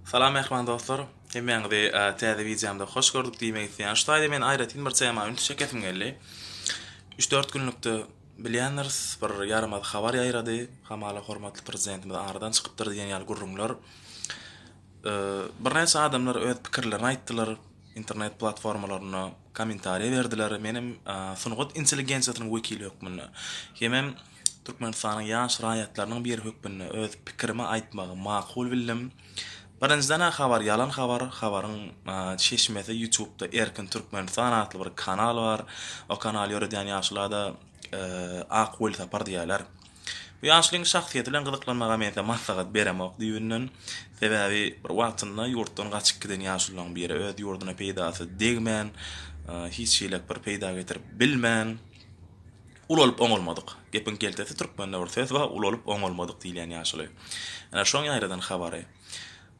Salam mähriban dostlar. Hemmäňizi täze wideomda hoş gördük diýmek isleýän. Şu taýda men aýratyn bir tema üns çekesim geldi. 3-4 günlükde bilýändiris, bir ýaramaz habar ýaýrady. Hamala hormatly prezidentimiz aradan çykypdyr diýen ýaly gürrüňler. Birnäçe adamlar öz pikirlerini aýtdylar, internet platformalarynda kommentariýa berdiler. Menem sungat intelligensiýasynyň wekili hökmünde hemem Türkmenistanyň ýaş raýatlarynyň biri hökmünde öz pikirimi aýtmagy makul bildim. Birinjiden-ä habar ýalan habar, habaryň çeşmesi ýutubda Erkin Türkmenistan atly bir kanal bar. O kanaly ýöredýän ýaşula-da Ak Welsapar diýýärler. Bu ýaşulyň şahsyýeti bilen gyzyklanmaga men size maslahat beremok düýbünden. Sebäbi bir wagtynda ýurtdan gaçyp giden ýaşulularyň biri öz ýurduna peýdasy degmän, hiç hili bir peýda getirip bilmän, Ulalyp oňalmadyk. Gepiň keltesi türkmende bir söz bar, ulalyp oňalmadyk diýilýän ýaşuly. Ine şoň ýaýradan habary.